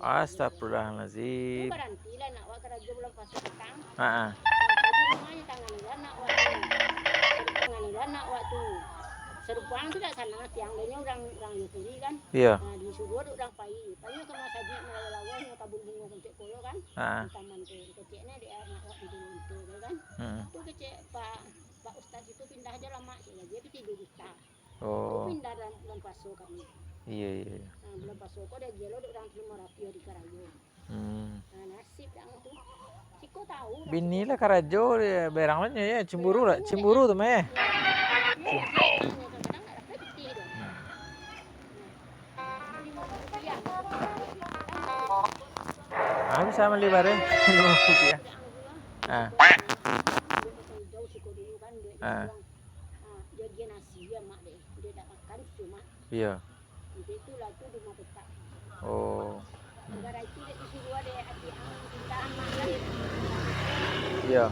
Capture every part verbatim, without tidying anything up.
Astagfirullahalazim. Tu baranti lah nak awak karajo bulan puaso patang. Ha ah. Di rumah nyo tangani lah nak awak tu. Tangani lah nak awak tu. Sarupo tu dak sanang siang, dio nyo urang, urang Yahudi kan. Iyo. Nah, disuruah dek urang pai. Pai nyo ka masajik, malawa-lawa nyo kabun bungo kancik koyo kan. Ha ah. Di taman tu. Keceknyo dek anak awak di dalam tu kan. Hmm. Tu kecek Pak, Pak Ustaz itu pindah ajo lah mak, cek lah. Dio tu tidur di tas. Oh. Pindah dalam bulan puaso kami. Iyo, iyo, iyo. Nah, bulan puaso ko ado ajo lo dek urang tarimo rapi di karajo. Hmm. Nah, nasib dah tu. Siko tahu. Bini lah karajo, berang lah nyo yo, cemburu lah, cemburu tu mah yo. Iyo, kadang-kadang dak dapat pitih tu. Hmm. Ah, bisa bali bareh. Limo rupiah. Ah. Ah. Iyo. Oh. Hmm. Iyo.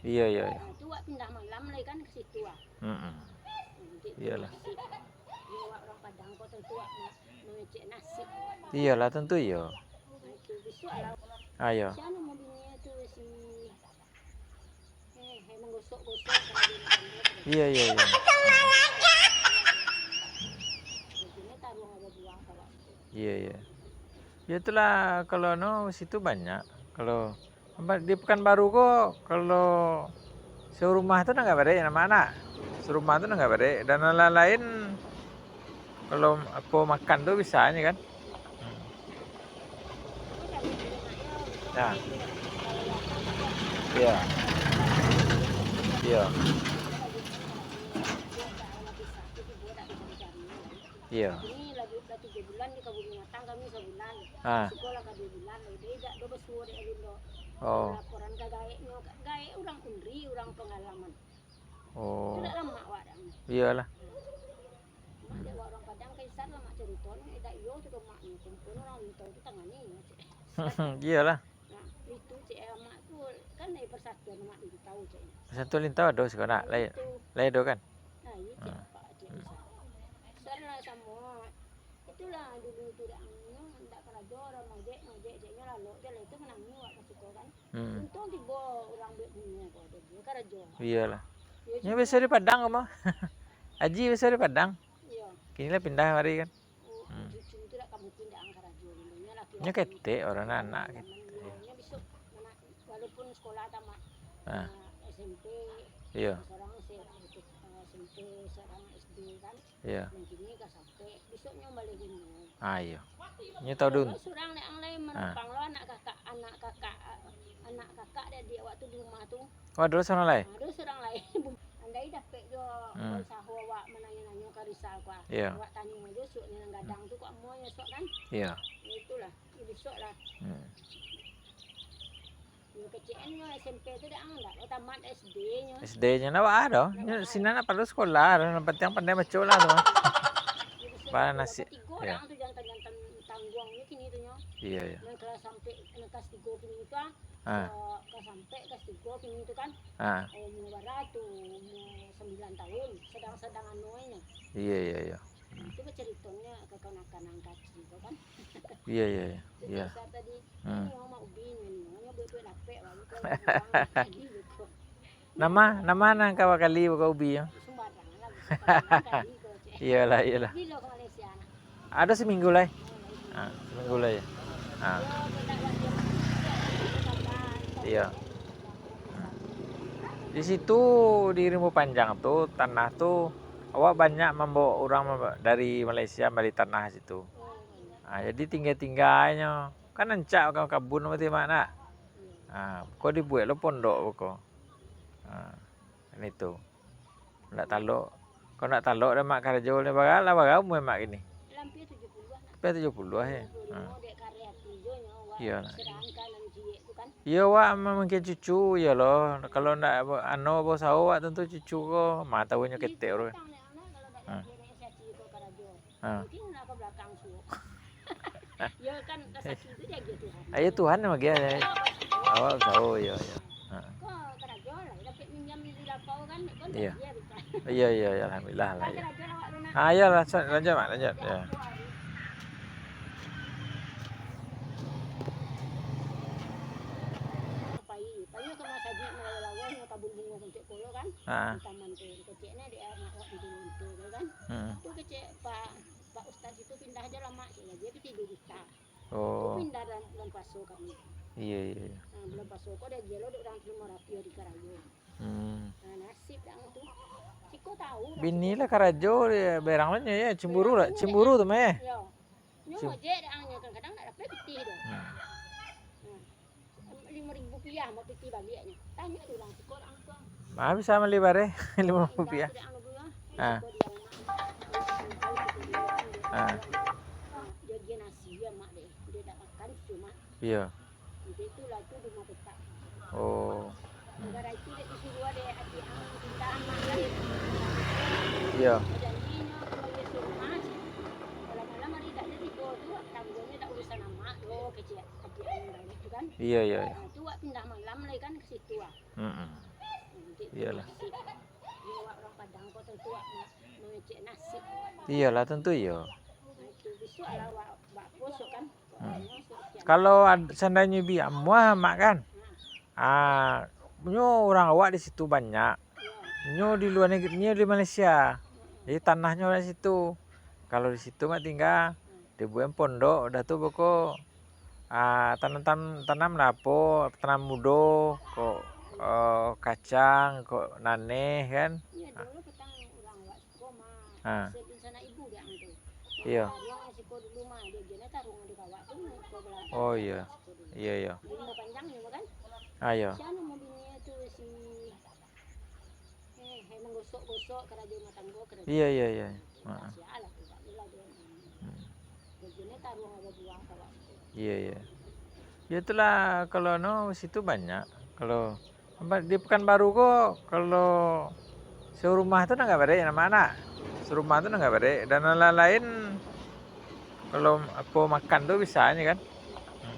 Iyo, iyo, iyo. Mm-mm. Iyolah. Iyolah, tentu iyo. Ayo. Iyo, iyo, iyo. Iyo, iyo. Ya itulah, kalau anu, situ banyak. Kalau Di Pekanbaru ko, kalau saurumah tu nan agak barek, nak mak nak. Saurumah tu nan agak barek. Dan nan lain-lain, kalau apo makan tu bisa nyo kan. Hmm. Nah. Iyo. Iyo. Iyo. Kini lah, lah tigo bulan di kabun binatang kami sabulan. Ah. Siko lah ka duo bulan lai. Jadi dak do basuo dek alun do. Oh. Laporan ka gaeknyo, gaek urang UNRI, urang pangalaman. Oh. Tu dak lamak wak dak. Iyolah. Mak dek wak urang Padang, Kaisar lah mak carito ni, dak iyo tu ka mak ni, kumpul urang Lintau tu tangani, cek. Iyolah. Nah, itu cek amak tu kan dari persatuan amak Lintau, cek. Persatuan Lintau ado siko nak, lai, lai ado kan? Nah, iyo cek apak, cek. Besar lah samo. Itulah dulu tu dak anu, dak karajo, urang mojek, mojek, ceknyo lalok je lah, itu manangih wak ka siko kan. Hmm. Untuang tibo urang buek bungo ko, ado bungo karajo. Iyolah. Iyo, nyo biaso di Padang ko mah. Aji biaso di Padang. Iyo. Kini lah pindah mari kan. Hmm. Cucu tu dak ka mungkin dak ang karajo. Nyo ketek urang anak ketek. Nyo bisuak anak, walaupun sekolah tamat, ah, ah, SMP, iyo, surang se-, SMP, surang SD kan. Iyo. Mungkin ni ka sampai bisuaknyo baliak bungo. Ah, iyo. Nyo tau dun. Surang dek ang lai manupang lo anak kakak, anak kakak, anak kakak dek awak tu di rumah tu. Oh, ado surang lai? Ado surang lai. Andai dapek jo, hmm, usaho awak mananyo-nanyo ka Rizal ko. Iyo. Awak tanyo jo suok nan gadang tu, kok amuah nyo suok kan? Iyo. Itulah, bisuak lah. Hmm. Yo, keceknyo SMP tu dak, dak lo tamat SD-nyo. SD-nyo ndak baa doh. Nyo sinan ndak paralu sekolah doh, nan pantiang pandai baco lah tu. Bisuak. Baa nasib. Tigo urang tu jantan-jantan tangguang nyo kini tu nyo. Iyo, iyo. Nan kelas sampai, nan kelas tigo kini tu ah. Ah. Ka, ka sampai ka tigo kini tu kan. Ah. Umua bara tu, umua sambilan taun, sadang-sadang anu nyo. Iyo, iyo, iyo. Hmm. Itu bacaritonyo kakanakan angkaci tu kan. Iyo, iyo, iyo. Itu. Iyo. Tadi, hmm, nyo mak ubi nyo, nyo buek-buek lapek, lalu kan buang tadi gitu. Nama, nama nan ka bakali buka ubi nyo? Sembarang lah, bukan kali ko, cek. Iyolah, iyolah. Bilo ka Malaysia nah? Ado saminggu lai. Ah, saminggu lai. Ah. Iyo. Hmm. Di situ, di Rimbo Panjang tu, tanah tu, awak banyak mambawa urang mamba-, dari Malaysia mambali tanah situ. Ah, jadi tingga-tingganyo, kan rancak ka-, kabun berarti mak nak. Ah, ko dibuek lo pondok ko. Ah. Kan itu. Ndak talok. Kok ndak talok dah mak karajo ni, bara lah, bara umua mak kini? Hampir tujuh puluah lah. Hampir tujuh puluah, yo? Tujuh puluah limo, ha. Dek kareh ati jo nyo, wak. Iyo, nak. Serangka nan ciek tu kan. Iyo, wak ma-, mungkin cucu, iyo lo. Kalau ndak ba-, ano, bausaho wak, tantu cucu ko, ma tahu nyo ketek urang. Iyo, patang dek anak, kalau ndak, ha, jadi dek si Aci ko karajo. Ha. Mungkin lah ka balakang suok. Yo kan, rasaki tu diagiah Tuhan. Ayo Tuhan nan magiah, yo. Awak usaho, yo, yo. Ha. Ko karajo lah, dapek minjam duit Iyo. Iyo, iyo, iyo, alhamdulillah lah, iyo. Ah, iyo lah, sa-, lanjut, Mak, lanjut, iyo. Pai, pai ka masajik, Malawai, Malawai, ka bungo, ka Puncak Polo kan. Ah. Di taman tu, keceknyo di anak awak di Gunung tu kan. Hmm. Tu kecek Pak, Pak Ustaz itu pindah aja lah, Mak, cek lah. Dia tu tidur di tak. Oh. Pindah dalam bulan puaso kami. Iyo, iyo, iyo. Nah, bulan puaso ko dah gilo dek urang Timur Api di Karayo. Hmm. Nah, nasib dang tu. Siko tahu lah. Bini lah karajo di berang lah nyo, yo. Cemburu lah, cemburu tu mah, eh. Yo. Nyo ngojek dang nyo, kadang-kadang nak dapek pitih doh. Hmm. Nah. Limo ribu rupiah mau pitih baliaknyo. Tanyo dulu urang siko dang tu. Mah bisa mali bareh limo ribu rupiah. Indah tu dang dulu lah. Ah. Siko dia anak. Ah. Dia, dia nasi dia mak deh. Dia dak makan cuma. Iyo. Jadi itulah tu rumah petak. Oh. Gara itu dek disuruh dek adik ang pindah amak lain. Iyo. Jadi nyo kalau dia suruh mas, malam-malam hari dak jadi tibo tu, tangguangnyo dak urusan amak doh, kecek adik ang balik tu kan. Iyo, iyo, iyo. Nah, tu wak pindah malam lai kan ke situ ah. Mm-mm. Jadi tu Iyolah. Nasib. Jadi wak urang Padang ko tentu wak ma-, mangecek nasib. Iyolah, tentu iyo. Nah, itu bisuak lah wak, wak puso kan. Hmm. Kalau ad-, seandainyo bi amuah, Mak, kan? Ah, nyo urang awak di situ banyak. Nyo di lua negeri, nyo di Malaysia. Jadi tanahnyo di situ. Kalau di situ, Mak, tingga, dibuek pondok, udah tu pokok, ah, tanam, tanam, tanam lah apo, tanam mudo, kok, eh, kacang, kok naneh, kan? Iyo, dulu petang urang awak siko mah. Ha. Ase dunsanak ibu dek ang tu. Iyo. Taruang siko dulu mah, dek jeno taruang di kawak tu, ko belakang. Oh, iyo. Siko dulu. Iyo, iyo. Jadi panjang nyo kan? Ah, iyo. Sia namo bininyo tu si, eh, eh, manggosok-gosok karajo rumah tanggo, karajo. Iyo, iyo, iyo. Ha. Sia lah tu, tak ado lah dia. Hmm. Jadi jeno taruang babuah kawak siko. Iyo, iyo. Yo itulah, kalau anu, situ banyak. Kalau Apa, di Pekanbaru ko, kalau saurumah tu nan agak barek, namo anak. Saurumah tu nan agak barek. Dan nan lain-lain, kalau apo makan tu bisa nyo kan. Hmm.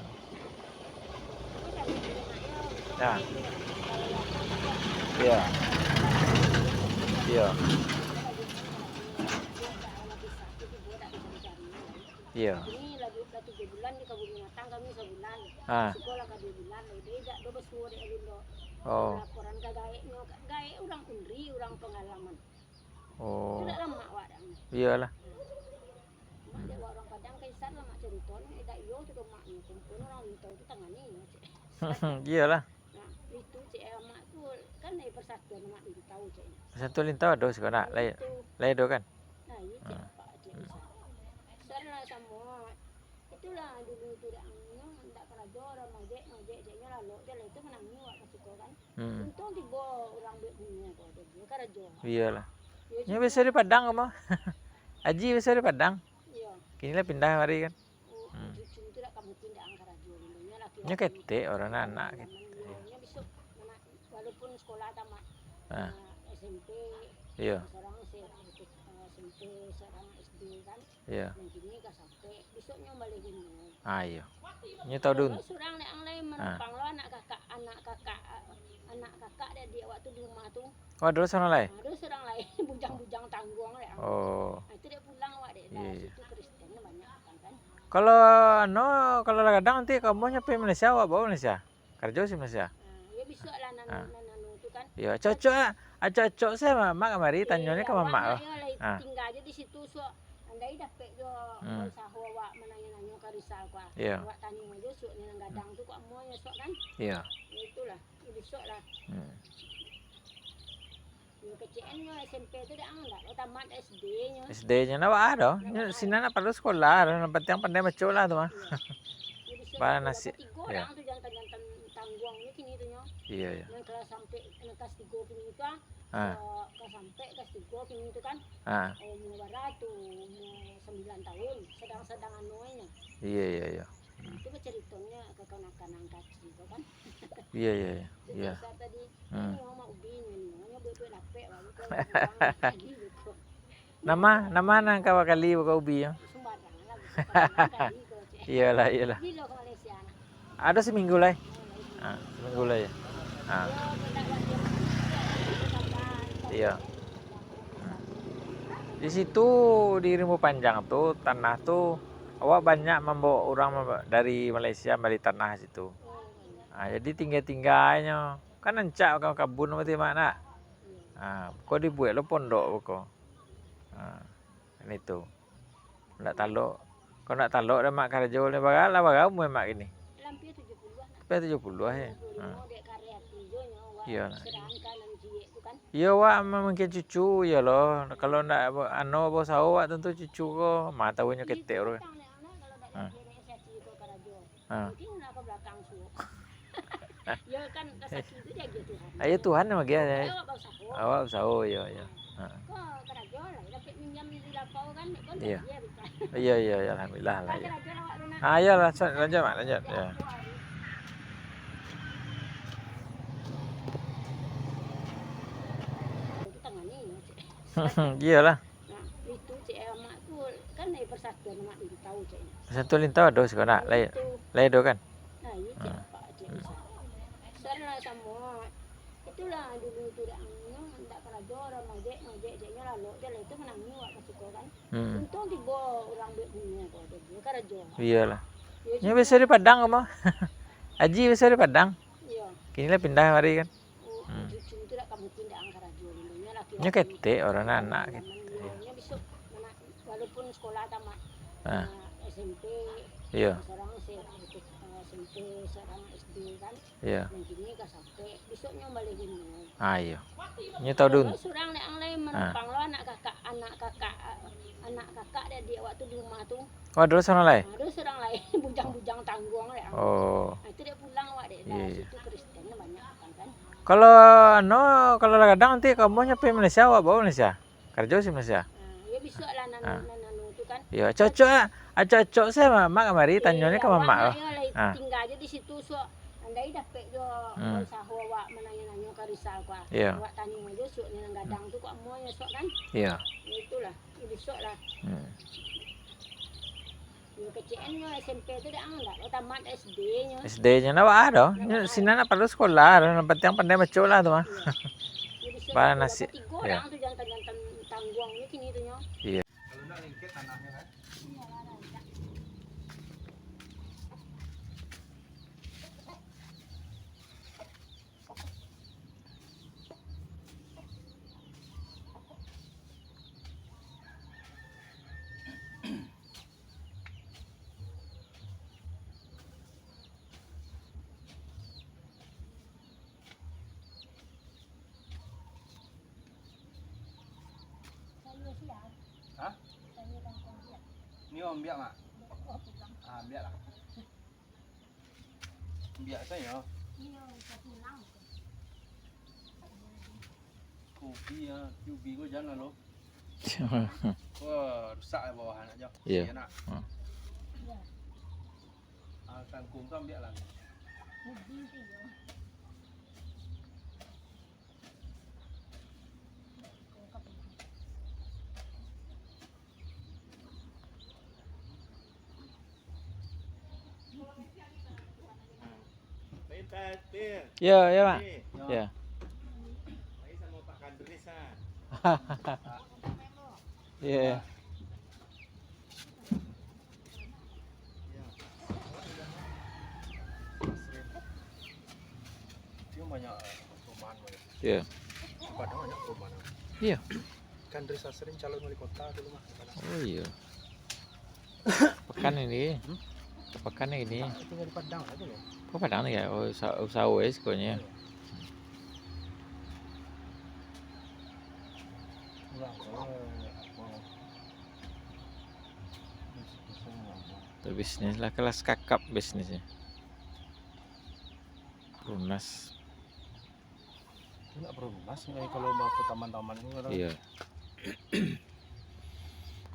Ya. Ya. Ya. Iyo. Ini lah, lah tigo bulan di kabun binatang kami sabulan. Ah. Siko lah ka duo bulan lai. Jadi dak do basuo dek Alindo. Oh. Laporan ka gaeknyo, ka gaek urang Unri, urang pangalaman. Oh. Tu dak lamak wak dak. Iyolah. Mak dek wak urang Padang ka isan lah mak carito, dak iyo tu do maknyo. Kumpul urang Lintau tu tangani nyo, cek. Iyolah. Nah, itu cek amak tu kan dari persatuan amak Lintau cek. Persatuan Lintau ado siko nak, lai, lai ado kan? Nah, iyo cek apak cek. Sudah lah samo. Itulah dulu tu dak nyo, ndak karajo, urang mojek, mojek ceknyo lalok je lah, itu manangih wak ka siko kan. Hmm. Untuang tibo urang buek bungo ko, ado bungo karajo. Iyolah. Iyo, nyo biaso di Padang ko mah. Aji biaso di Padang. Iyo. Kini lah pindah mari kan. Hmm. Cucu tu dak ka mungkin dak ang karajo dulu. Nyo laki-laki. Nyo ketek, urang anak ketek. Nyo bisuak, walaupun sekolah tamat. Ah. Ah, S M P, iyo. Surang se-, eh, S M P, surang S D kan. Iyo. Nan kini ka sampai, bisuak nyo baliak kini. Ah, iyo. Nyo tau dun. Surang dek ang lai manumpang lo anak kakak, anak kakak, anak kakak dek di awak tu di rumah tu. Oh, ado surang lai? Ado surang lai, bujang-bujang tangguang dek ang. Oh. Ah, itu dek pulang awak dek, iyo, iyo. Situ Kristen banyak kan, kan. Kalau, anu, kalau lah gadang nanti ka amuahnyo pai Malaysia, awak bao Malaysia? Karajo di Malaysia. Ah, iyo bisuak lah nan, nan anu tu kan. Iyo, acok-acok ah. Acok-acok se mamak kamari, tanyo ni ka mamak lah. Iyo, lah, tingga ajo di situ, suak. Andai dapek jo usaho awak mananyo-nanyo ka Rizal ko ah. Iyo. Awak tanyo ajo suak ni nan gadang tu, ko amuahnyo suak kan. Iyo. Yo itulah, yo bisuak lah. Hmm. Yo keceknyo S M P tu dak ang, dak lo tamat S D-nyo. S D-nyo ndak baa doh. Ndak baa. Sinan ndak paralu sekolah, nan pantiang pandai baco lah tu mah. Iyo. Yo bisuak lah, nasib. Tigo urang tu jantan-jantan tangguang nyo kini tu nyo. Iyo, iyo. Nan kelas sampai, nan kelas tigo kini tu ah. Ah. Ka, ka sampai kelas tigo kini tu kan. Ah. Umua bara tu, umua sambilan taun, sadang-sadang anu nyo. Iyo, iyo, iyo. Hmm. Itu bacaritonyo kakanakan nan kacik tu kan. Iyo, iyo, iyo. Itu biaso tadi, hmm, nio mak ubi nio, nio buek-buek lapek baru tu. Namo, namo nan ka bakali buek ubi tu? Sumbarang lah, bukan kali ko, cek. Iyolah, iyolah. Bilo ka Malaysia nah? Ado saminggu lai. Ah, saminggu lai. Ah. Iyo, budak wak dia. Iyo. Di situ, di Rimbo Panjang tu, tanah tu, awak banyak mambawa urang mamba-, dari Malaysia mambali tanah situ. Ha, jadi tingga-tingganyo, kan rancak ka-, kabun mati mak nak. Ha, ko dibuek lo pondok ko. Ha, kan itu. Ndak talok. Kok ndak talok dah mak karajo ni, bara lah, bara umua mak kini? Lampia tujuah puluah lah. Lampia tujuah puluah, eh? Tujuah puluah limo, ha. Dek kareh ati jo nyo, wak. Iyo, nah. Sedangkan nan ciek tu kan. Iyo, wak ma-, mungkin cucu, iyo lo. Kalau ndak ba-, ano, bausaho wak tantu cucu ko, ma tahu nyo ketek urang. Iyo, tu patang dek anak, kalau ndak, ha, lagi anak si Aci ko karajo. Ha. Mungkin lah ka balakang suok. Yo kan, rasaki tu diagiah Tuhan. Ayo Tuhan nan magiah, yo. Awak bausaho. Awak bausaho, yo, yo. Ha. Ko karajo lah, dapek minjam di lapau kan, ko. Iyo. Diagiah bukan. Iyo, iyo, iyo, alhamdulillah lah, yo. Karajo lah awak tu nak. Ha, iyo lah, lanjut, lanjut, Mak, lanjut, yo. Tangani, cek. Iyolah. Nah, itu cek amak tu kan dari Persatuan Amak Lintau, cek. Persatuan Lintau ado siko nak, lai, lai ado kan? Nah, iyo, cek, ha, apak, cek, hmm, Ustaz. Ustaz lah samo. Itulah dulu tu dak anu, ndak karajo, urang majek, majek, ceknyo lalok je lah, itu manangih wak ka siko kan. Hmm. Untuang tibo urang buek bungo ko ado, karajo. Iyolah. Iyo. Nyo biaso di Padang ko mah. Aji biaso di Padang. Iyo. Kini lah pindah mari kan. Hmm. Cucu tu dak ka mungkin dak ang karajo, nyo laki-laki. Nyo ketek, urang anak ketek. Nyo bisuak, walaupun sekolah tamat, ah, ah, S M P, iyo, surang se-, eh, S M P, surang S D kan. Iyo. Nan kini ka sampai, bisuak nyo baleh bungo. Ah, iyo. Nyo tahu dun. Kalau surang dek ang lai, ah, manumpang lo anak kakak, anak kakak, anak kakak dek, dek awak tu di rumah tu. Oh, ado surang lai? Ado surang lai, bujang-bujang tangguang dek ang. Oh. Ah, itu dek pulang awak dek, iyo, iyo, situ Kristen banyak kan, kan. Kalau, anu, kalau lah gadang nanti ka amuah nyo pai Malaysia, awak bawa Malaysia? Karajo si Malaysia. Ah, iyo bisuak lah nan, ah, nan anu tu kan. Iyo, acok-acok lah. Acok-acok se, Mak, Mak kamari, tanyo ni ka mamak lah. Iyo, awak lah, ah, tingga ajo di situ, suok. Andai dapek jo, hmm, usaho awak mananyo-nanyo ka Rizal ko, ah. Iyo. Awak tanyo ajo, suok nyo nan gadang tu, kok amuah nyo suok kan. Iyo. Yo itulah, yo bisuak lah. Hmm. Yo, kecek an nyo S M P tu dak, dak lo tamat S D nyo. S D nyo ndak baa doh. Nyo sinan ndak paralu sekolah doh, nan pantiang pandai maco lah tu mah. Iyo. Jadi, baa nasib. Tigo, iyo, urang tu jantan-jantan tangguang nyo kini tu nyo. Iyo. Kalau ndak lengket tanahnyo kan? Iyo lah, rancak. Hah? Ni ambiak, Mak? Ah, ambiak lah. Ambiak sajo. Kubi, ah, kubi ko jan lah lo. Wah, rusak lah bawah anak jo. Iyo. Iyo, nak. Hmm. Ah, kangkung tu ambiak lah. Yo, yo, Mak. Yo. Yo. Yo, yo. Iyo. Iyo. Kan Rizal Asrin calon wali kota dulu mah. Oh iyo. Pekan ini. Hmm? Pekan ini. Tinggal di Padang aja loh. Kok Padang ni ya? Oh, usaha, usaha wes pokoknya. Iyo. Berbisnis lah, kelas kakap bisnisnya. Lunas. Itu nak perlu lunas ni, kalau mau ke taman-taman ni kalau. Iya.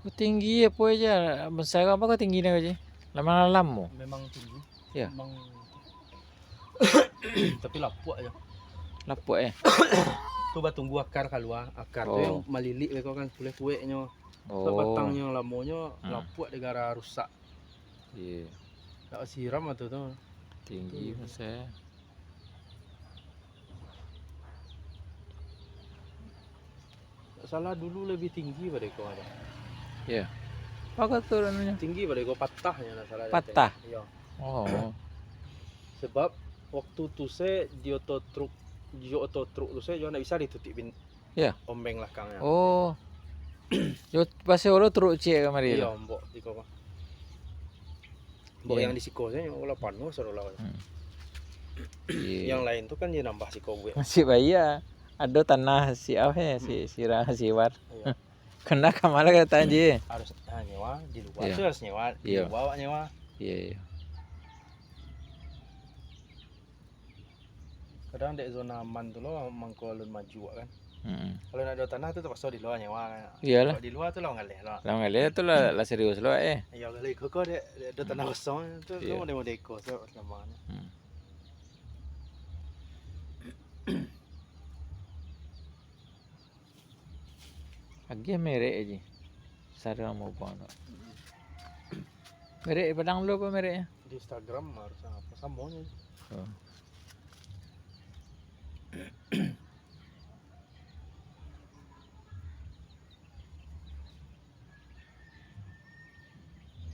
Kok tinggi apa aja? Besar apa kok tinggi nak aja? Lama-lama. Memang tinggi. Iya. Memang. Tapi lapuak aja. Lapuak, eh? Tu batunggu akar kalua. Akar tu yang malilik beko kan, kuleh kueknyo. Oh. Batang yang lamonyo lapuak dek gara rusak. Iya. Tak siram atau tu. Tinggi masa. Salah dulu lebih tinggi pada iko aja. Ya. Apa tu namanya? Tinggi pada iko, patah nyo lah salah. Patah? Iyo. Oh. Sebab waktu tu se di oto truk, di oto truk tu se jo ndak bisa ditutuik bin-, Ya. Ombeng lakangnyo. Oh. Yo, pasal olo truk ciek kamari tu. Iyo, mbok iko mah. Mbok Iyo. Yang di siko sajo, lah panuh sarolah. Hmm. Iyo. Yang lain tu kan dia nambah siko buek. Nasib baik ya. Ado tanah si, apa ya, si, hmm, sirah, siwar. Iyo. Kena kamala kata je. Harus, ah, nyewa, di luar Iyo. Tu harus nyewa, di Iyo. Luar awak nyewa. Iyo, iyo. Kadang dek zona aman tu lo mangko alun maju kan. Mm-mm. Kalau nak ado tanah tu terpaksa di luar nyewa kan. Iyolah. Kalau di luar tu lah mangaleh lo. Lah mangaleh tu lah, lah serius lo, eh. Iyo, kalau iko ko dek, dek ado tanah kosong tu, tu Hmm. model-model iko, so, gampang. Hmm. Agiah merek aja. Sarang mau buang tu. Merek Padang dulu apa mereknya? Di Instagram harus apa samonyo. Oh.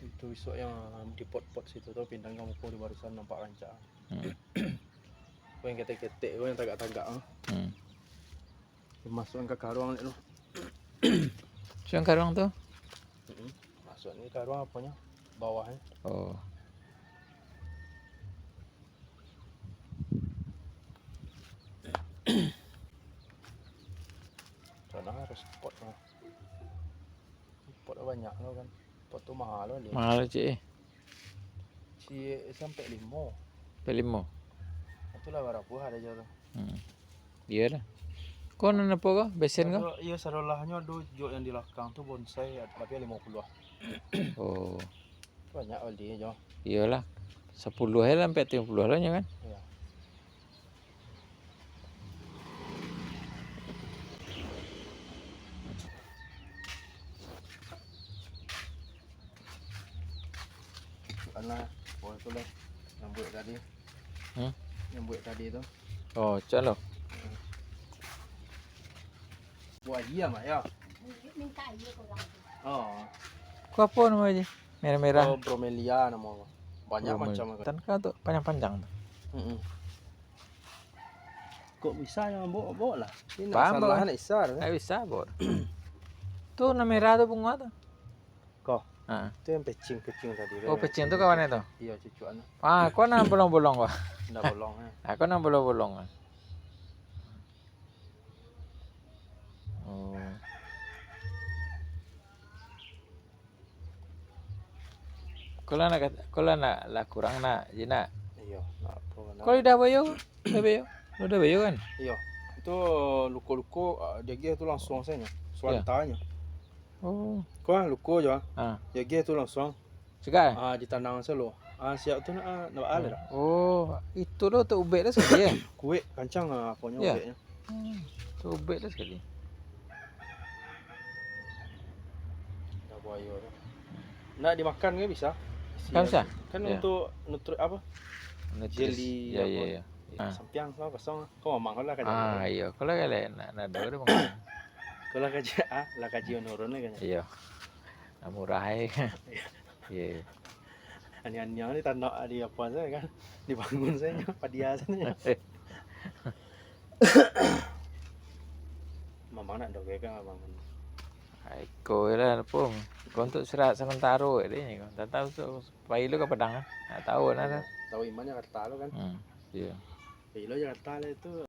Itu isuak yang di pot-pot situ tu, pindang ka muko di barisan nampak rancak. Hmm. Ko yang ketek-ketek, ko yang tagak-tagak, ah. Hmm. Dimasuakan ka karuang dek tu. Suang karuang tu? Mm-mm. Masuak ni karuang aponyo? Bawahnyo. Oh. Sana harus pot lah. Pot banyak lo kan. Pot tu mahal lo dia. Mahal ciek, eh. Ciek sampai limo. Sampai limo. Itulah barapo harga tu. Hmm. Iyolah. Ko nan apo ko? Besen ko? Sado-, iyo, sadolahnyo ado jok yang di lakang tu bonsai, tapi limo puluah. Oh. Banyak bali jo. Iyolah. Sapuluah lah sampai limo puluah lah nyo kan. Iyo. Alah, oh, itulah yang buek tadi. Hmm? Yang buek tadi tu. Oh, cak lo. Buah aia, Mak, ya? Minta aia ke orang tu. Oh. Ko apo namo je? Merah-merah. Oh, bromelia namo ko. Banyak Bromelia. Macam ko. Tan ka tu panjang-panjang tu. Mm-mm. Kok bisa yang bawa, bawa lah. Ini nak Paham, salah, Bang. Nak isar, kan? Tak bisa, Bor. Tu nan merah tu bunga tu. Ko. Ha. Tu yang pecing-pecing tadi tu. Oh, pecing tu kawan tu? Iyo, cucuan tu. Ah, ko nan bolong-bolong ko. Ndak bolong, eh. Ah, ko nan bolong-bolong ko. Oh. Ko lah nak kat-, ko lah nak, lah kurang nak, je nak. Iyo, nak apo, nak Ko lidah buayo, lidah buayo. Lidah buayo kan? Iyo. Itu luko-luko, ah, diagiah tu langsuang sajo. Iyo. Suantanyo. Oh. Ko ah, luko jo ah. Ha. Diagiah tu langsuang. Segar? Ah, ditanang salo. Ah, siap tu nak, ah, nak baaleh dah. Oh, itu lo tu ubek tu sakali, eh? Kuek, kancang ah, aponyo Iyo. Ubeknyo. Hmm, sobek tu sakali. Dah buayo tu. Nak dimakan ke bisa? Kan bisa? Kan Iyo. Untuk nutri-, apa? Nutris. Jelly, Iyo, apa? Iyo, iyo. Ah. Sampiang sama kosong. Kau mamang kau lah kaji. Ah, iyo. Kau lah kaji nak, nak ado tu mamang. Kau lah kaji, ah, lah kaji menurun lah kan. Iyo. Nah, murah ai. Iyo. Iyo. Aniang-aniang ni tanak di apa sajo kan? Dibangun sajo, padia sajo. Mamang nak doge kan, Mamang? Ai, iko lah, Pung. Iko untuk istirahat sementaro dek ni. Tak tahu tu, pai lu ka Padang ah. Tak tahu nah dah. Tahu iman Jakarta lo kan? Hmm, iyo. Pai lo Jakarta lah itu.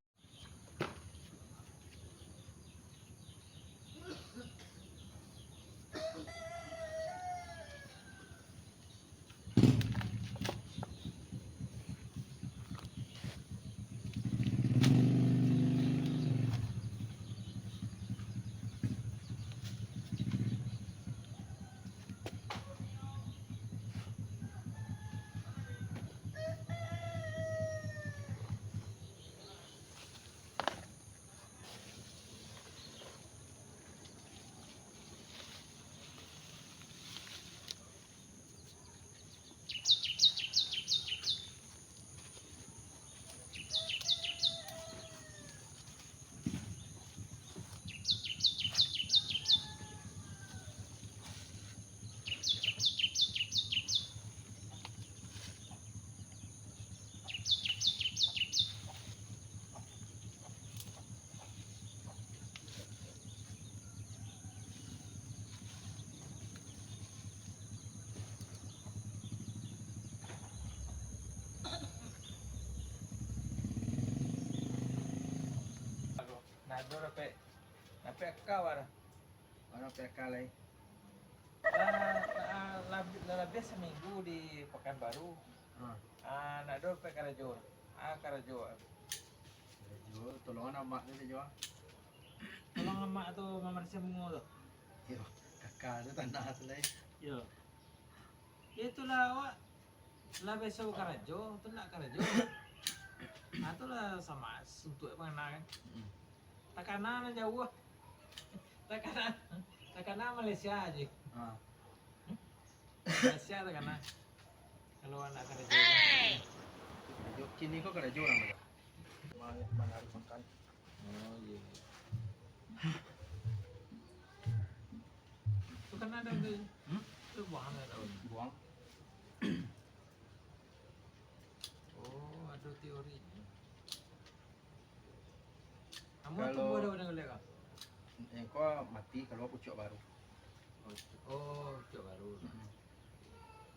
Ado dapek, dapek aka, Bar. Ado dapek aka lai. Lah, lah, lah, lah labiah saminggu di Pakanbaru. Ha. Ah, ndak ado dapek karajo. Ah, karajo. Karajo, tolongan amak tu sajo. Tolong amak tu mambarasiahan bungo tu. Iyo, kaka tu tanah tu lai. Iyo. Itulah awak lah biaso karajo, tu ndak karajo. Ah, tu lah samo suntuak pangana kan. Mm. Takana nan jauah. Takana, takana Malaysia aje. Ah. Malaysia takana. Kalau anak karajo. Karajo kini ko karajo urang tu. Ma-, manarik makan. Oh, iyo, iyo. Tu kan ado tu. Hmm? Tu buang ado. Buang. Oh, ado teori. Amun tumbuah daun nan galek ka? Yang ko mati, kalua pucuak baru. Oh, pucuak baru. Hmm.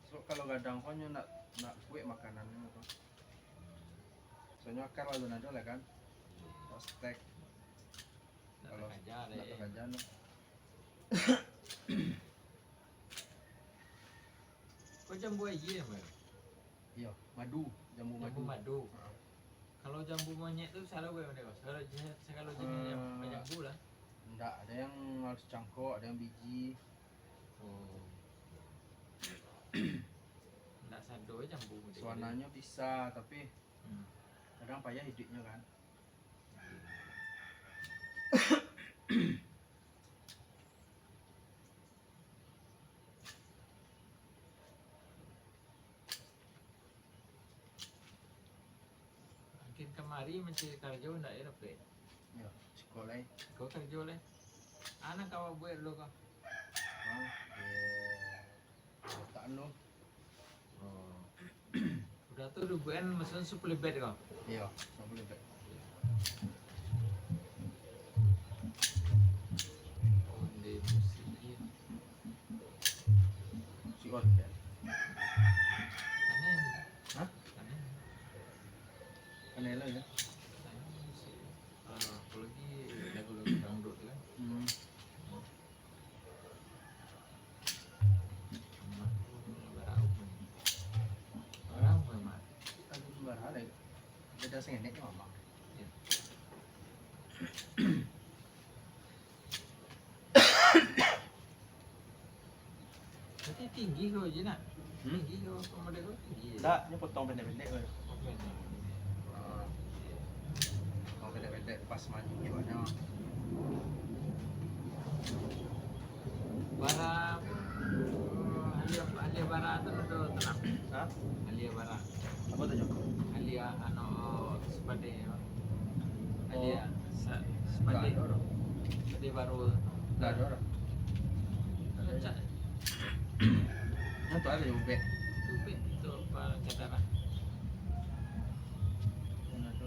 So, kalau gadang ko nyo nak, nak kuek makanannyo ko. Soalnyo akar alun ado lah kan. Iya. Kok stek. Nak kalau takaja nak deh. Takaja nak. Ko jambu aia, Bang? Iyo, madu, jambu madu. Jambu madu. Ha. Kalau jambu monyet tu, sagalo buliah, Bang? Sagalo jenis, sagalo jenis yang eh, banyak bu lah. Ndak, ado yang harus cangkok, ado yang biji. Oh. Ndak sado jambu model tu. Sabananyo bisa, tapi hmm, kadang payah iduiknyo kan. Makin kamari mancari karajo ndak yo dapek. Yo, siko lai. Siko karajo lai. Anak kawa buek dulu ko. Hah? Yo. Letak anu. Oh. Udah tu dubuan maksudnyo sapuluah bet ko? Iyo, sapuluah bet. Onde musim ni. Si on bet. Aneh. Hah? Aneh. Aneh lah yo. Aneh musim. Ah, apolagi lagu-lagu dangdut tu kan. Hmm. Beda sangenek jo mamak. Berarti tinggi ko je nak? Hmm? Tinggi ko, ko model ko tinggi je. Ndak, nyo potong pendek-pendek ko. Oh, pendek. Ah. Potong pendek-pendek, pas manjek awaknyo. Bara, alia, alia bara tu, tu, tu, tu. Hah? Alia bara. Apo tu, Joko? Alia, anu, sipade. Alia, oh. Sa-, sipade. Ndak ado doh. Sipade baru. Ndak ado doh. Cak. Nan tu ado ubek. Ubek tu apo, cadaran? Ndak ado,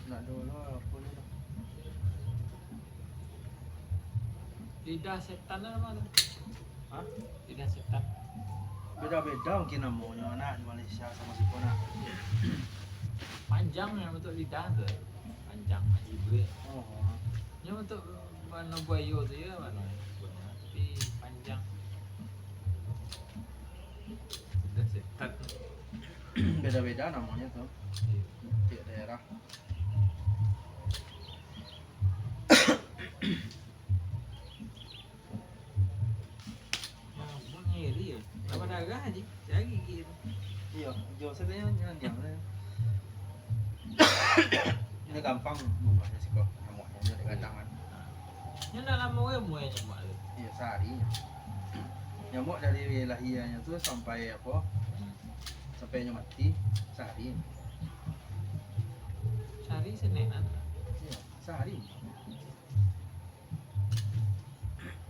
ndak ado lah, apo ni lah. Lidah setan tu namo tu? Hah? Lidah setan. Beda-beda mungkin namonyo, nak, di Malaysia samo siko, nak. Panjang yang bentuk lidah tu. Panjang, ajibuik. Oh. Nyo bentuk mano buayo tu yo, mano. Tapi panjang. Lidah setan. Beda-beda namonyo tu. Iyo. Tiap daerah. Nah, buat ngeri yo. Tambah darah aja. Cari gigi tu. Iyo, jo sajo nyo, nyo diam sajo. Ini gampang bunuahnyo siko, nyamuaknyo nyo dek gadang kan. Nyo ndak lamo ge muai nyamuak tu. Iyo, sahari nyo. Nyamuak dari lahianyo tu sampai apo? Hmm. Sampai nyo mati, sahari. Sahari Senin lah. Iyo, sahari.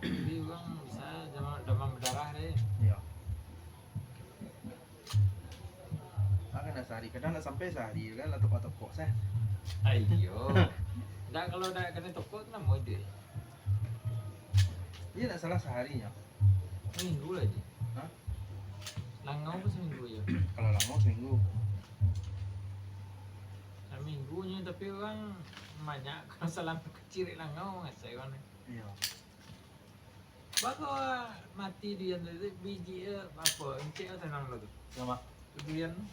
Jadi urang bisa demam, demam berdarah deh. Iyo. Kan kena sahari, kadang ndak sampai sahari kan, lah tokok-tokok sah. Aiyo. Ndak, kalau ndak kena tokok tu namo iduik. Iyo, ndak salah sahari nyo. Saminggu lah je. Hah? Langau pun saminggu je. Kalau langau saminggu. Saminggu nyo, tapi urang Banyak kalau salam kecil langau ngasai wan. Iyo. Bako mati durian tu, biji, eh, apo, encik tu tanam lo tu. Iyo, Mak. Durian tu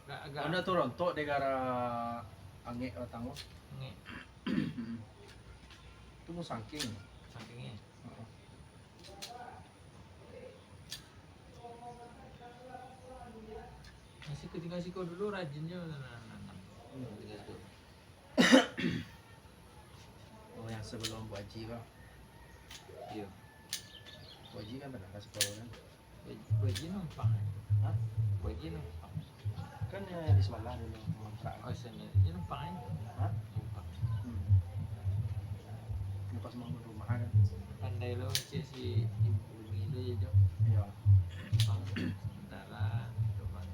agak, agak. Anda tu rontok dek gara angek batang tu. Angek. Tu musangking. Musangking, eh? Heeh. Masih ketika siko dulu rajinnyo nanam. Hmm. Ketika siko. Oh, yang sebelum Bu Haji ko. Iyo. Bu Haji kan pernah ka siko kan? Bu Haji numpang. Hah? Bu Haji numpang. Kan, eh, di sebelah dulu ngontrak. Oh, sini. Dia numpang, eh? Hah? Numpang. Hmm. Lepas bangun rumah kan? Pandai lo, cek si ibu ni tu je, Jok. Iyo. Numpang sementara, numpang.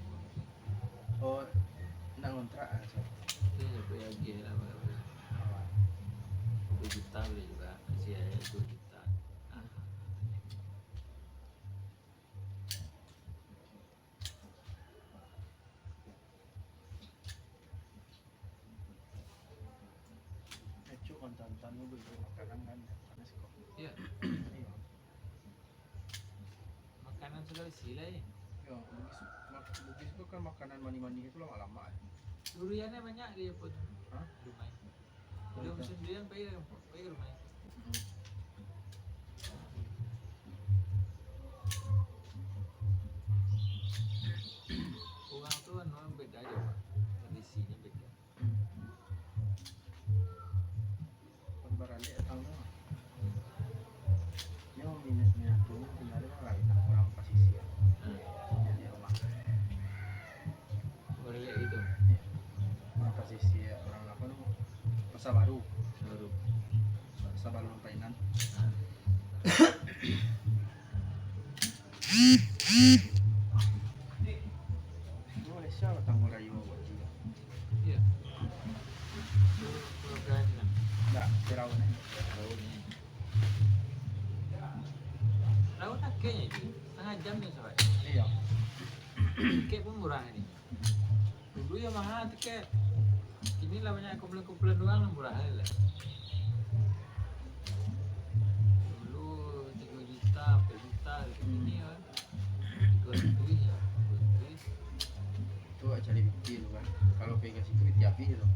Oh, nak ngontrak ah, Cok? Itu je, Bu, ya, oke lah, bagus. Aman. Dua juta boleh juga. Kasih aja dua juta. Ah. Acuk mantan-tan tu beli makanan kan, panas kok. Iya. Iya. Makanan Sulawesi lah, ya. Ya, Bugis, mak-, Bugis tu kan makanan manih-manih tu lamak-lamak, ya. Duriannya banyak di Jepun. Hah? Rumah. Udah musim durian, pai ka, pai ka rumah. Urang tu anu beda jo, Pak. Tradisinyo beda. Kon baralek datang tu. Nyo minusnyo tu, tinggal di urang, urang pasisia. Hmm. Jadi rumah. Baralek gitu. Iya. Urang pasisia, urang apo namo? Pasar Baru. Pasar Baru. Sa-, sabalun Painan. Ah. Malaysia lah tanggal rayo buat juga. Iya. Ndak, Firaun, eh. Firaun, eh. Firaun akhirnya itu, setengah jam dia sampai. Iya. Tiket pun murah ini. Dulu ya mahal tiket. Kini lah banyak kumpulan-kumpulan urang lah, murah lah. Dulu tigo juta, ampek juta, kini kan tigo ratuih, tigo ratuih. Tu awak cari biti tu kan. Kalau pai ka situ, biti abih tu.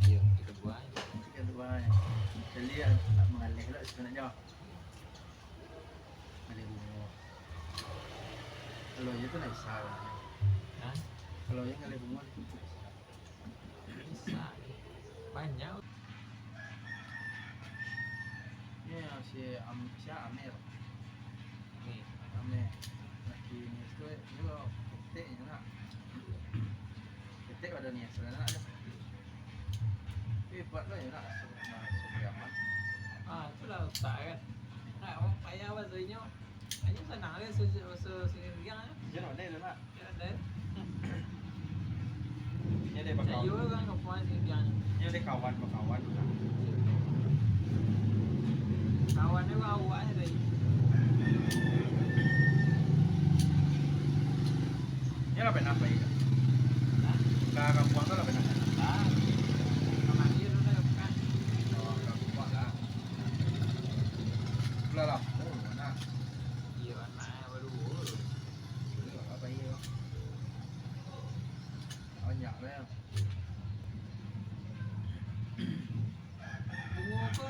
Iya, itu buah. Itu buah. Jadi, nak mangaleh lah sebenarnya. Ngaleh bungo. Kalau iyo tu ndak bisa. Hah? Kalau iyo ngaleh bungo tu ndak bisa. Bisa. Banyak. Ni yang si Am-, si Amir. Amir. Amir. Laki ni tu, iyo ketek je nak. Ketek pada ni, sabananyo ado. Hebat lah yo nak, so-, nah, Supriaman. Ah, itulah utak kan. Nak, payah bahaso inyo. Inyo sanang lah, so-, so-, so-, siriang lah. Jan pandai tu nak. Jan pandai. Inyo dek bakawan. Sayo urang kampuang siriang. Inyo dek kawan, bakawan tu nak. Kawan tu awak je tadi. Inyo lah pernah pai ka? Hah? Ka kampuang tu lah pernah? Ah, kamari tu lah, bukan. Oh, ka kampuang lah. Lah lamo nak. Iyo, anak baru. Iyo, apo iyo? Banyak lah. Bungo ko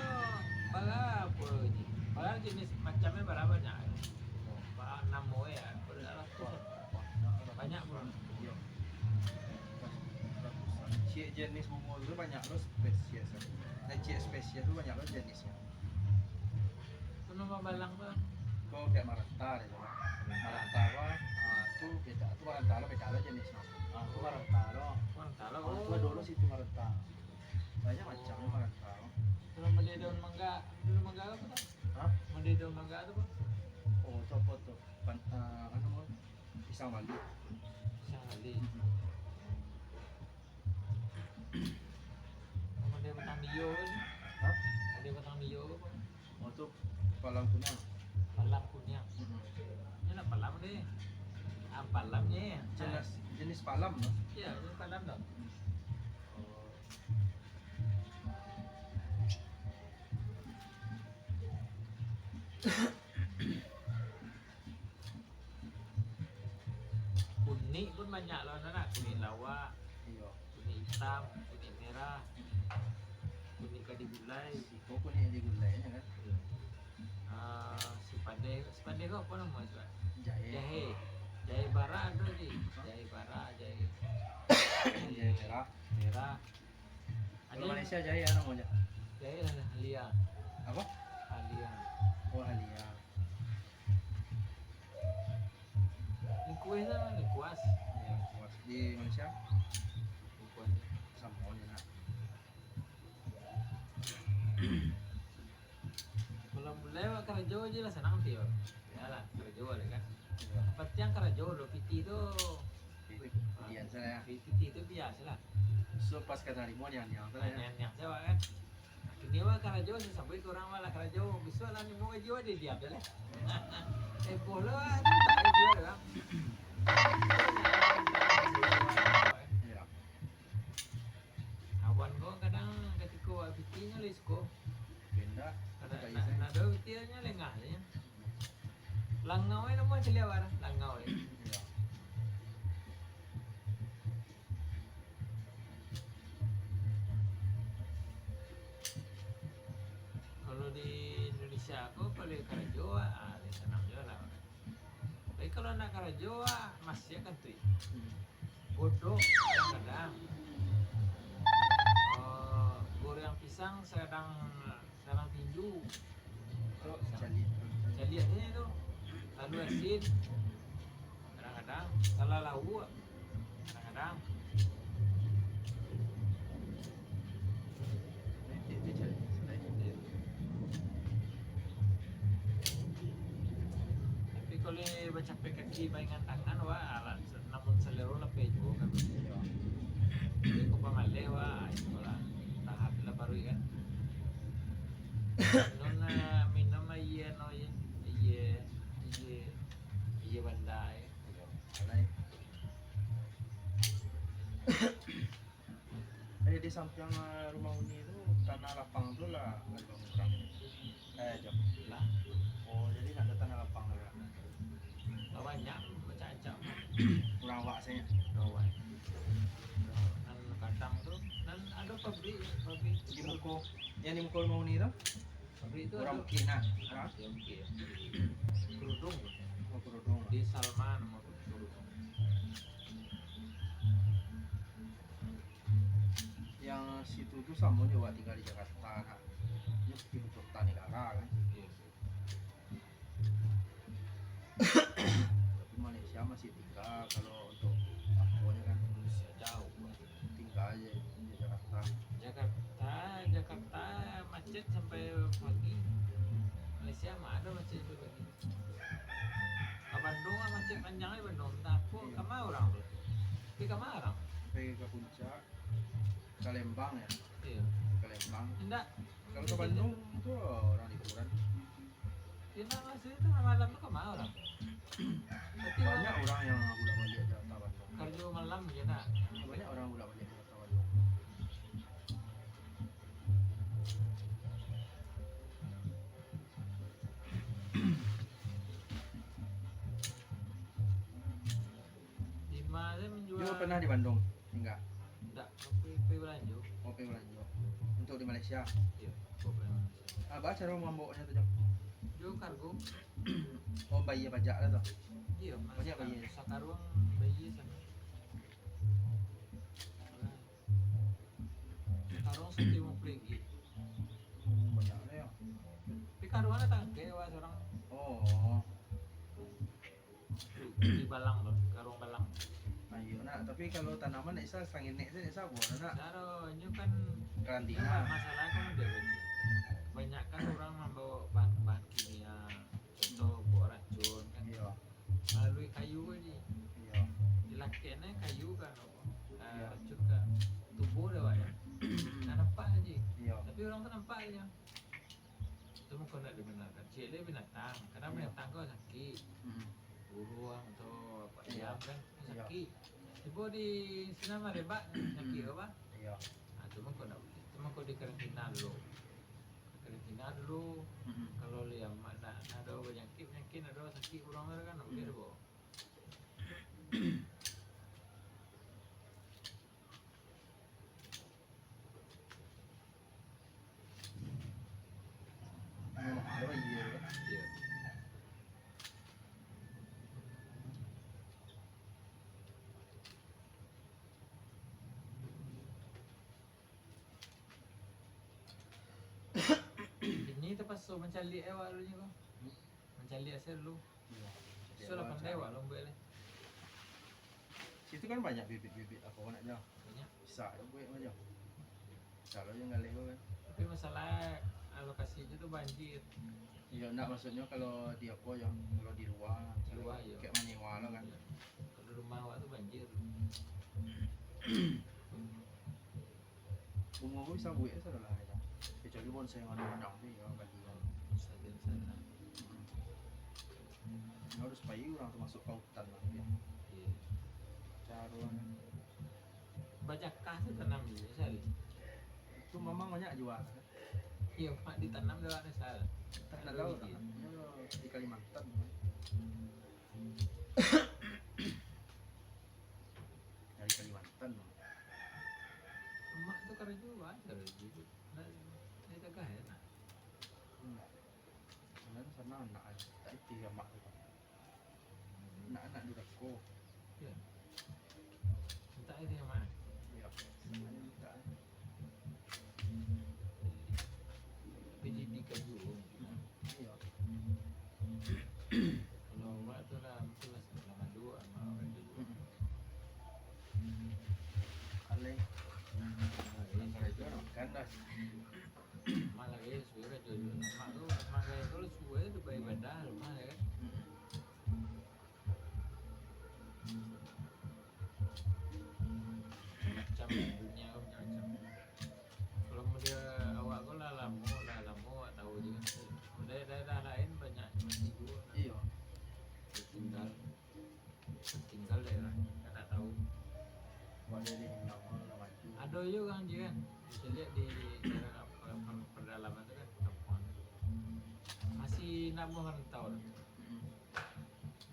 bara apo ni? Bara jenis macamnyo bara banyak. Bara namo ya, bara ratus. Banyak bungo. Iyo. Ratusan. Ciek jenis bungo tu banyak lo spesies. Eh, ciek spesies tu banyak lo jenisnyo. Tu namo balang tu? Ko kayak maranta deh, coba. Maranta ko, ah, tu beda, tu maranta lo, beda lo jenisnyo. Ah, tu maranta lo. Maranta lo. Ah, tu ado lo situ maranta. Banyak macam maranta lo. Kalau model daun mangga, daun mangga apo tu? Hah? Model daun mangga tu apo? Oh, tu apo tu? Pan-, ah, anu, pisang bali. Pisang bali. Model batang biyo kan? Hah? Model batang biyo kan? Oh, tu palam kuniang. Palam kuniang. Mm-mm. Ini nak palam ni. Ah, palam ni. Jenis, jenis palam tu? Iya, jenis palam tu. Oh. Kunik pun banyak lo, nak. Kunik lawak, iyo, kunik itam, kunik merah, kunik kadi gulai. Siko kunik kadi gulai, ya kan? Iyo. Ah, sipadeh, sipadeh ko apo namo tu? Jahe. Jahe. Jahe bara ado, Ji. Jahe bara, jahe, jahe merah. Merah. Kalau Malaysia jahe apo namo, Jak? Jahe halia. Apo? Halia. Oh, halia. Lingkuas lah, lingkuas. Ya, lingkuas. Di Malaysia? Lingkuas. Samo je, nak. Kalau mulai awak karajo je lah, sanang ti awak. Yo lah, karajo lah kan. Iyo. Pasti yang karajo lo, pitih tu. Pitih, pitih biaso lah, ya. Pitih tu biaso lah. So, pas ka tarimo niang-niang tu lah, ya. Niang-niang sajo awak kan. Kini awak karajo, sasambuik ka urang awak lah karajo. Bisuak lah nimo gaji awak, diam se lah. Heboh lo, ah, tu tak ada jual lah. Iyo. Awan ko kadang katiko awak pitih nyo lai suko. Pindah. Kadang nak, nak ado pitih nyo lengah se nyo. Langau ai namo caliak awak, langau ai. Iyo. Kalau di Indonesia ko, kalau karajo, ah, sanang juo lah. Tapi kalau nak karajo, ah, masiah kan tu. Hmm. Godok kadang-kadang. Oh, goreng pisang sadang, sadang tinju. Caliak. Caliak se tu. Talalu asin. Kadang-kadang salah lauak. Kadang-kadang. Tapi kalau bacapek kaki baingan tangan, wah, alah, namun salero lapeh juo kan. Iyo. Jadi, kok pamaleh, wah, itulah. Tahan lah paruik kan. Minum, minum aia, no, aia, aia, aia, aia banda, yo. Alai. Eh, di sampiang, eh, rumah Uni tu, tanah lapang tu lah, anu, urang, eh, jo. Lah. Oh, jadi ndak ado tanah lapang tu, yo? Lah banyak, bacak-acak. Urang awak sajo. Urang awak. Nan kadang tu, nan ado pabrik, pabrik. Di muko, yang di muko rumah Uni tu? Pabrik tu urang ado. Bukik nah. Hah? Urang Bukik, yo. Kerudung. Oh, Kerudung lah. Di Salma namo tu, Kerudung. Yang situ tu samo jo awak tingga di Jakarta, nak. Nyo piti buku tanah negara, kan? Iyo. Tapi Malaysia masih tingga, kalau untuk apo nyo kan, Malaysia jauah. Tingga se di Jakarta. Jakarta, Jakarta macet sampai pagi. Malaysia mah ado macet sampai pagi. Ka Bandung lah macet panjang di Bandung. Antah apo, iyo, ka ma urang tu? Pai ka ma urang? Pai ka Puncak, ka Lembang, yo? Iyo. Ka Lembang. Indak. Kalau ka Bandung tu urang liburan. Indak, maksudnyo tu malam tu ka ma urang? Banyak urang yang bulak-baliak Jakarta Bandung. Karajo malam se ndak? Banyak urang bulak-baliak Jakarta Bandung. Di ma se manjua. Juo pernah di Bandung, tingga? Ndak, pai, pai balanjo. Oh, pai balanjo. Untuk di Malaysia? Iyo, pai balanjo. Apo caro mambawonyo tu, Jo? Jo kargo. Oh, bayia pajak lah tu? Iyo, banyak bayia. Sakaruang bayia samo. Sakaruang saratuih limo puluah ringgit. Oh, banyak lah, yo. Tapi karuang lah tagak, wak, surang. Oh. Di balang tu, karuang balang. Ah, iyo, nak. Tapi kalau tanaman, nak bisa sanginek se, nak bisa buah, nak. Caro, inyo kan karantina. Masalah kan ado, banyak kan urang mambawa bahan-bahan kimia, contoh buah racun kan. Iyo. Malalui kayu tadi. Iyo. Dilakeknyo kayu kan, ah, iyo, racun ka tubuh dek awak, yo. Ndak nampak se. Iyo. Tapi urang tu nampak se. Itu mungkin ndak dibenarkan. Ciek lai binatang. Kadang, iyo, binatang ko sakik. Hmm. Buruang atau apo, iyo, ayam kan, iyo, sakik. Tibo di sinan marebak, sakik apo? Iyo. Ah, tu mungkin ndak buliah. Tu mungkin dikarantina dulu. Karantina. Nah, dulu, mm-mm, kalau liamak, nak, nak ado banyakik, banyakik, nak ado sakik urang tu kan, nak buliah dibawa. Iyo. Kini tapaso mancaliak awak dulu nyo ko. Mancaliak sajo dulu. Iyo. Sudah pandai awak lombuik lai. Situ kan banyak bibit-bibit apo nak jo. Banyak. Bisa jo buek mah jo. Bisa lo jo galeh ko kan. Tapi masalah alokasi tu banjir. Iyo, ndak, maksudnyo kalau di apo yo, kalau di lua, di lua, iyo, kayak manyewa lo kan. Iyo. Kalau rumah awak tu banjir. Bungo ko bisa buek sadolah, yo. Kecuali bonsai nan gadang tu, yo, bali. Bisa jadi sana. Hmm. Harus pai urang tu masuk ka hutan lah, yo. Iyo. Caro. Bajakah tu tanam di sari. Tu mamang banyak jua. Iyo, mak ditanam tu ado sari. Tak nak tahu, di Kalimantan. Dari Kalimantan. Mak tu karajo aja lah gitu. Dari, dari tagah ya nah. Hmm. Sebenarnya sana anak aja. Tak itu ya mak tu. Anak-anak durako. Ya. Minta aja ya mak. Ya. Sebenarnya minta. Tapi di, di kayu. Iyo. Kalau awak tu lah, mungkin lah sabalah madu, amak awak tu. Mm-mm. Alai. Nah, kalau itu kan makan dah. Amak lagi suwe kan tu. Amak tu, amak gaya tu lah suwe tu baibadah rumah dia kan. Mm-mm. Macam dunia ko macam-macam. Kalau model awak ko lah lamo, lah lamo awak tahu je kan. Daerah-daerah lain banyak mati juo. Iyo. Tinggal, tinggal daerah, kan tak tahu. Awak dari Minang lah maju. Ado juo urang je kan. Bisa lihat di daerah per-, per-, perdalaman tu kan, kampuang. Masih nak merantau tu. Mm-mm.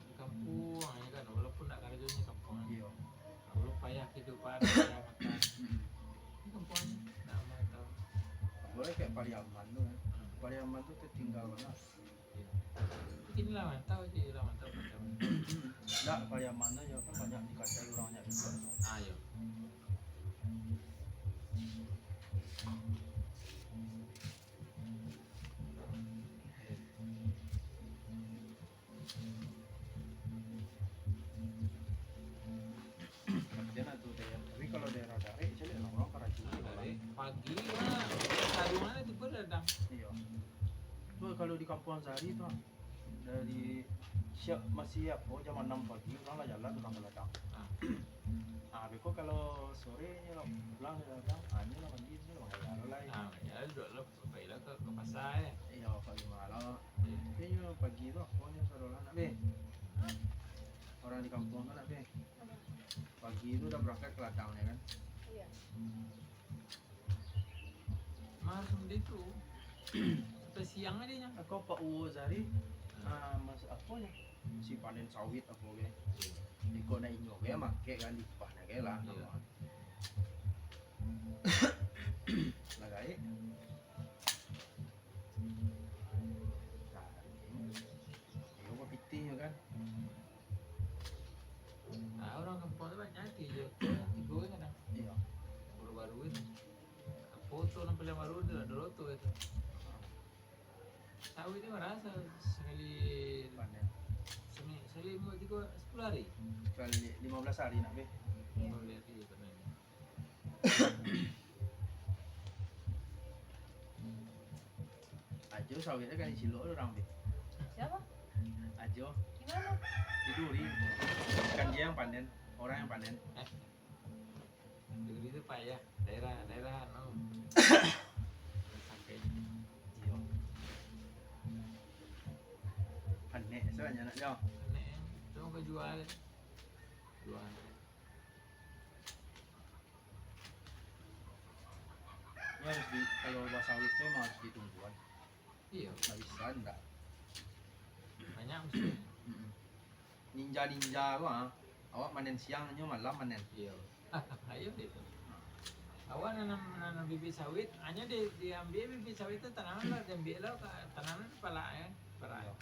Di kampuang aja kan, walaupun nak karajo di kampuang. Iyo. Walaupun payah kehidupan, payah makan. Mm-mm. Di kampuang aja, nak merantau. Boleh kayak Pariaman tu kan. Hmm. Pariaman tu tertinggal banget. Iyo. Kini lah mantau je, lah mantau macam. Ndak, Pariaman tu yo kan banyak di kadai urang banyak juo. Ah, iyo. Tapi nak tu daerah, tapi kalau daerah Darek, caliak lah, urang karajo. Nah, Darek, pagi lah. Sarung aja tibo dah datang. Iyo. Tu kalau di Kampuang Sari tu, dari siap, masih siap, oh, jam anam pagi, urang lah jalan, urang ka ladang. Ah. Ah, beko kalau sore nyo lah pulang dari ladang, ah, nyo lah mandi, nyo lah manggaya lo lai. Ah, manggaya lo, duduak lo, pailah ka, ka pasa, eh. Iyo, pagi malam. Iyo. Tapi nyo pagi tu, apo nyo sadolah nak, Be? Urang di kampuang tu nak, Be? Pagi tu dah berangkat ke ladang, ya kan? Iyo. Malam itu, sampai siang aja nya. Ako Pak Uwo Zari, ah, mas-, apo nya? Si panen sawit apo ge. Iko nak inyo ge, make kan, dipah nak ge lah. Iyo. Lah gaek. Nah, iyo, bapitih nyo kan. Ah, urang kampuang tu banyak tigo, tigo kan kadang. Iyo. Baru-baru kan. Apo tu nan paliang baru tu, ado loto itu. Sawit ni bara sa-, sakali panen? Sami-, sakali limo, tigo, sapuluh hari. Sakali limo belas hari nak, Be. Limo belas hari panen. Ajo sawitnyo kan dicilok urang, Be. Siapa? Ajo. Di mana? Di Duri. Bukan dia yang panen, orang yang panen. Eh. Duri tu payah. Daerah, daerah anu. Pakai. Iyo. Panek sabanyak nak jauh. Panek. Tu ka jual. Jual. Ini harus di, kalau basawit tu emang harus ditungguan. Iyo. Ndak bisa, ndak. Banyak mesti. Mm-mm. Ninja-ninja tu, ah. Awak manen siang nyo, malam manen. Iyo. Ayo gitu. Awak nanam, nanam bibit sawit, hanyo di, diambiak bibit sawit tu, tanaman lah, diambiak lah, tanaman palak, yo. Palak. Iyo.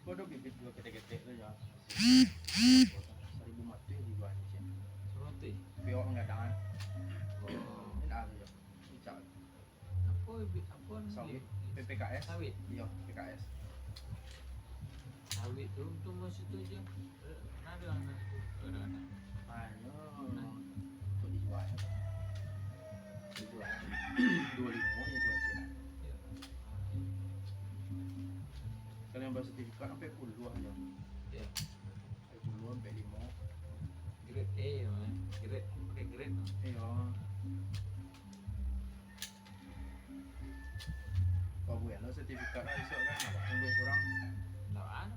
Siko ado bibit juo ketek-ketek tu, yo. Saribu matuih dijual di siko. Saribu matuih? Piok gadang. Oh. Indak ado, yo. Cicak. Apo bibit, apo nan sawit, di, P P K S. Sawit? Iyo, P P K S. Sawit tu, tu mah situ se. Ado anak tu, ado anak. Hanyo untuak dijual. Dijual. Duo limo nyo jual ciek. Iyo. Kalau nan basertifikat ampek puluah nyo. Iyo. Ampek puluah, ampek limo. Grade A, yo, eh. Grade, pakai grade. Iyo. Kok buek lo sertifikat lah, isuak kan, awak nan buek surang. Ndak ado.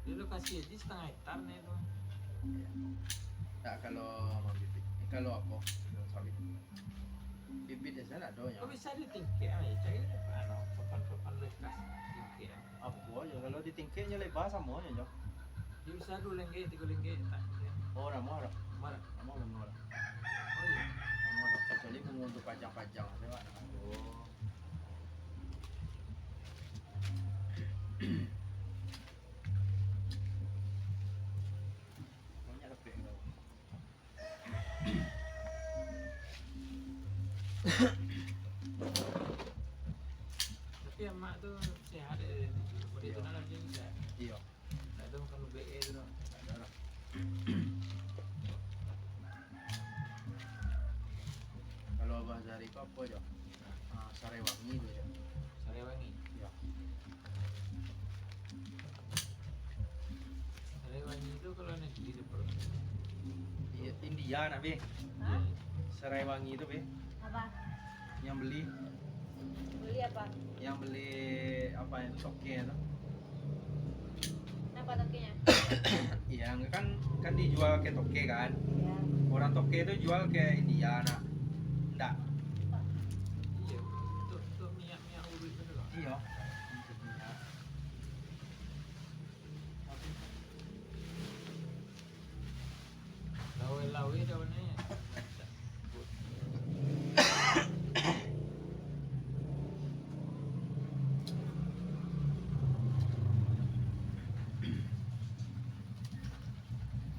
Di lokasi aja setengah hektar nih tu. Iyo. Ndak, kalau mambibit, eh, kalau apo, kalau sawit. Bibit sajo ndak ado nyo. Kok bisa ditingkek, ah, cari, anu, papan-papan bekas tingkek, ah. Apo ajo, kalau ditingkek nyo leba samo nyo, nyo. Iyo, bisa duo lenggek, tigo lenggek, tak. Oh, ramuah dak? Ramuah dak? Ramuah, ramuah dak? Oh, iyo. Ramuah dak? Kecuali bungo untuak pajang-pajang sajo, Pak. Oh. Banyak dapek kau. Tapi amak tu sehat, eh, boleh Iyo. Tunang lah, sehat. Iyo. Ndak ado makan ubek, eh, tu, no. Ndak ado lah. Kalau Abah Zahari ko apo jo? Ah, sarai wangi tu jo. Sarai wangi? Iyo. Sarai wangi tu kalau nagari tu, Bro? Iyo, India nak, Be. Hah? Sarai wangi tu, Be. Apo? Yang beli. Beli apo? Yang beli apo itu, toke tu. Napa tokenyo? Iyo, kan, kan dijual ka toke kan. Iyo. Urang toke tu jual ka India nak. Ndak. Iyo, untuak, untuak minyak-minyak uruik tu lah. Iyo. Untuak minyak. Laweh-laweh daun ni.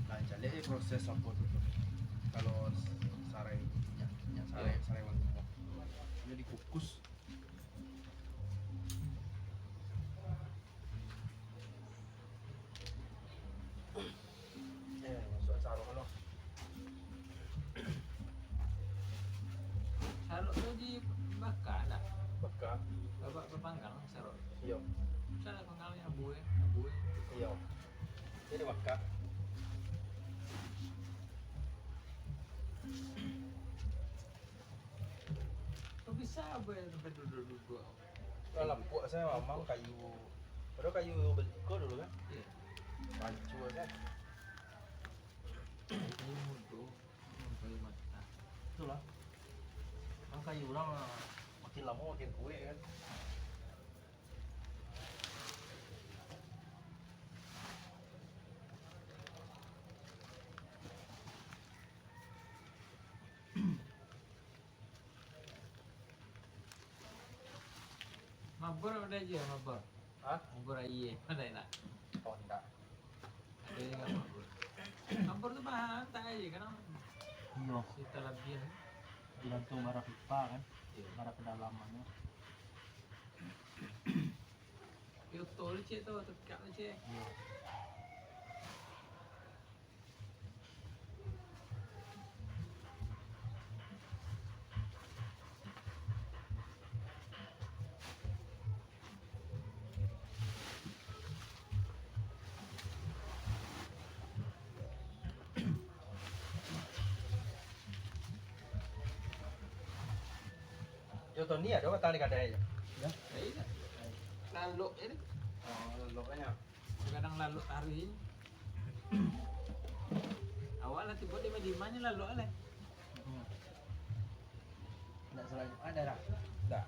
Nah, caliak je proses apo tu, tu. Kalau sarai, nyo, nyo sarai, Iyo. Sarai wangi. Nyo dikukus. Eh, masuak carok lo. Carok tu dibaka ndak? Baka. Babak bapanggang carok. Iyo. Misalnyo panggangnyo abu, eh, abu, eh. Iyo. Jadi baka. Kok bisa abu, eh, sampai duduak-duduak? Lah, lampuak sajo, mamang kayu. Padahal kayu beko dulu kan? Iyo. Hancua sajo. Kayu mudo, kayu matah. Itulah. Kan kayu urang, ah, makin lamo makin kuek kan. Mabur udah aja, mabur. Hah? Mabur aia, mana enak? Oh, ndak. Ado yang mabur. Mabur tu bahan tak aja kan? Iyo. Sita labiah. Tergantung bara pipa kan. Iyo. Bara kedalamannya. Yo, tol cek tu, tekak tu cek. Iyo. Sony ado batang di kadai je. Lalok je ni. Oh, lalok nyo. Kadang lalok hari. Awak lah tibo di Madimah ni lalok lah. Ndak salah Jumat dah. Dah.